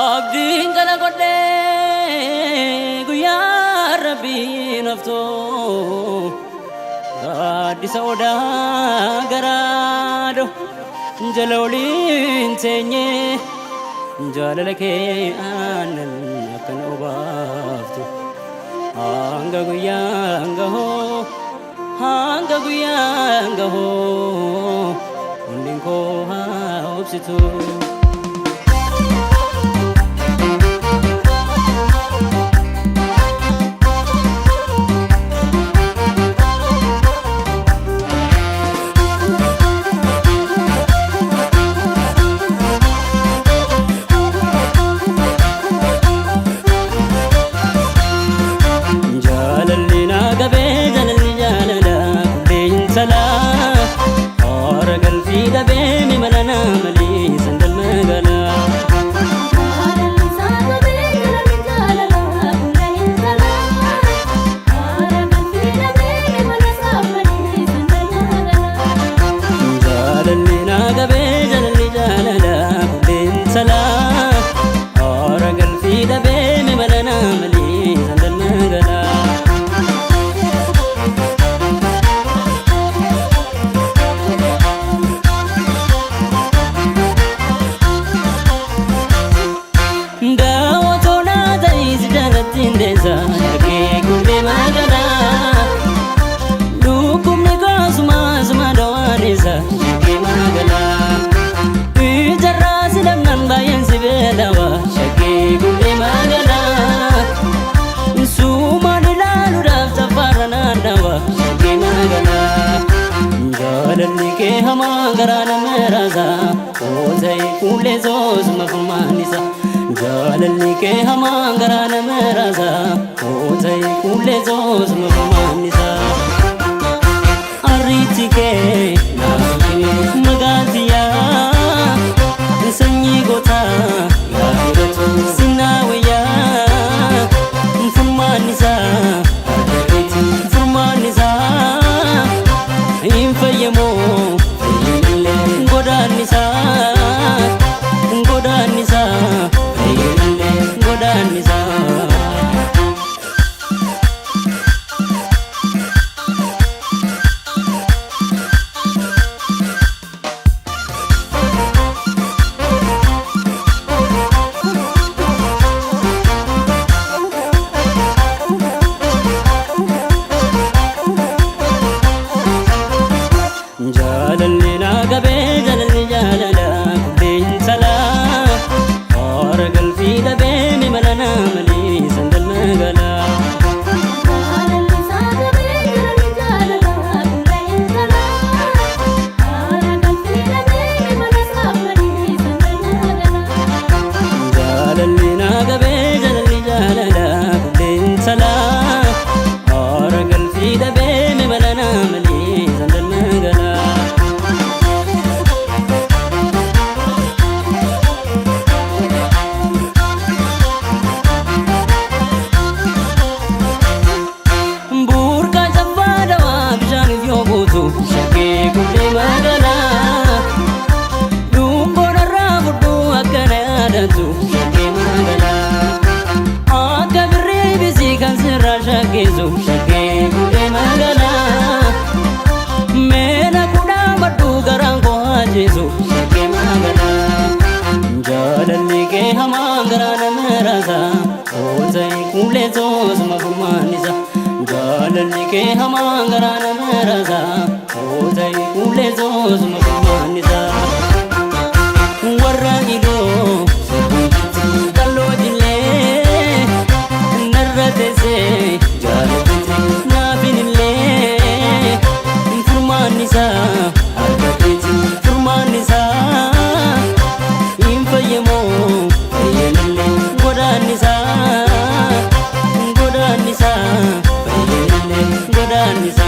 Abdiin kana godhee guyyaa rabbiin haftoo gaaddisa odaa garaado jala oliin teenye jaalala kee aannan akkan obaaftu hanga guyyaan gahoo hanga guyyaan gahoo hundin koo haa obsitu. Jaalalli naa qabee jaalalli jaalala kullee intalaa haara galfii dhabee mimala naa malee sandal magaalaa. Jaalalli saaqabee jaalalli jaalala kullee intalaa haara galfii dhabee mana saafanii sandal magaalaa. Jaalalli naa qabee jaalalli jaalala kullee intalaa haara galfii dhabee mimala naa malee sandal magaalaa. Daawwatoo naa ta'is jaalatti hin deessa shakkee kullee magaalaa. Dhukkubni kaasuma suma dawaan isa shakkee magaalaa. Ijarraa si dhabnaan baay'een si beelawa shakkee kullee magaalaa. Suumaan ilaaluudhaaf tafaarra naannawa shakkee magaalaa. Jaalalli kee hamaa garaa nama raasa oota'e kullee soosuma furmaanisa. Jaalalli kee hamaa garaa nama raasa oota'e kullee soosuma furmaanisa. Arriitti kee magaaltiyaa sanyii gootaa sinaa wayyaa furmaannisaa furmaannisaa hin fayyamoo godaannisaa godaannisaa godaannisaa. Jaalalli naa qabee jaalalli jaalala kullee intalaa haara galfii dhabee mimala naa malee sandal magaalaa. Jaalalli saaqabee jaalalli jaalala kullee intalaa haara galfii dhabee mana saafanii sandal magaalaa. Jaalalli naa qabee jaalalli jaalala kullee intalaa haara galfii dhabee mimala naa malee sandal magaalaa. Burqaa caffaa dawaa bishaaniif yoo buutu shakkee kullee magaalaa. Dungoon irraa fudhuu akkana yaadatu shakkee magaalaa. Akka birrii bisii kan sirraa shakkisu shakkee kullee magaalaa. Meena kudhaa badhuu garaan koo haajisu shakkee magaalaa. Jaalalli kee hamaa garaa nama raasa oota'e kullee soosuma furmaanisa. Jaalalli kee hamaa garaa nama raasa oota'e kullee soosuma furmaanisa. Warra idoo qalloo jillee narra teessee jaallatee naafin illee furmaannisaa argateeti furmaannisaa hin fayyamoo fayyanillee godaannisaa godaannisaa fayyanillee godaannisaa.